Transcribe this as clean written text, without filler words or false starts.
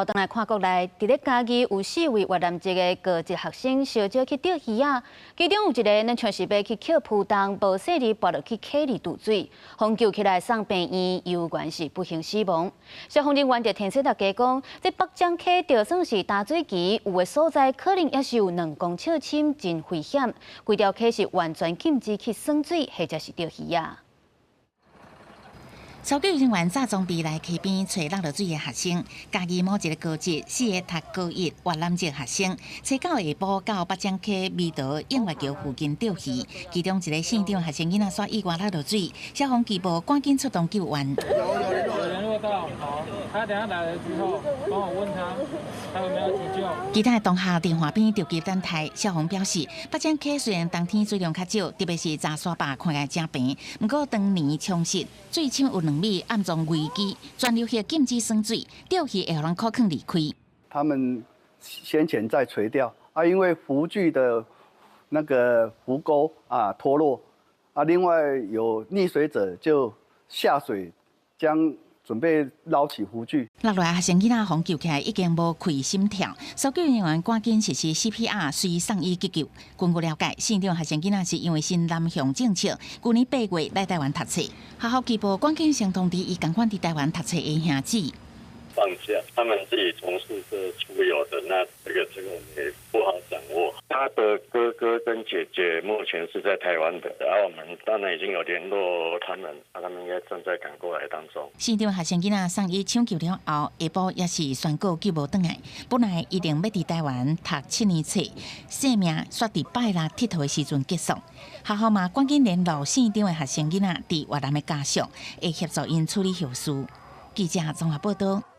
轉來看國內，佇咧嘉義有四位越南籍的高職學生相招去釣魚仔，其中有一个呢，像是欲去抾浮重，無細膩跋落去溪裡墮水，予救起來送病院，猶原是不幸死亡。消防人員就提醒大家講，這北掌溪就算是淡水期，有的所在可能猶是有2公尺深，真危險。規條溪是完全禁止去耍水或者是釣魚仔。搜救人員紮裝備來溪邊揣落落水的學生，嘉義某一個高職四个讀高一越南籍學生，初九下晡到北掌溪美德映月橋附近釣魚，其中一个姓張學生囡仔煞意外落落水，消防機步趕緊出動救援。有聯絡到，好，他等下來了之後，幫我問他，他有沒有急救。其他的同學佇岸邊著急等待，消防表示，北掌溪雖然冬天水量較少，特別是閘沙壩看起來誠平，毋過長年沖蝕，水深有2米，暗藏危機，全流域禁止耍水，釣魚會予人苦囥離開。他們先前在垂釣啊，因為浮具的那個浮鈎啊脫落啊，另外有溺水者就下水將準備撈起浮具。落來學生囡仔予救起來已經無氣心跳，搜救人員趕緊實施 CPR，隨送醫急救。根據了解，姓張學生囡仔是因為新南向政策，舊年8月來台灣讀冊，學校機部趕緊先通知伊仝款佇台灣讀冊的兄姊。放假，他們自己從事這出遊的，那這個我們也不好掌握。他的哥哥跟姐姐目前是在台灣的，然後我們當然已經有聯絡他們，他們應該正在趕過來當中。姓張學生囡仔送醫搶救了後，下晡也是宣告救無轉來。本來一定欲佇台灣讀7年冊，生命煞佇拜六𨑨迌的時陣結束。學校嘛趕緊聯絡姓張的學生囡仔佇越南的家屬，會協助𪜶處理後事。記者綜合報道。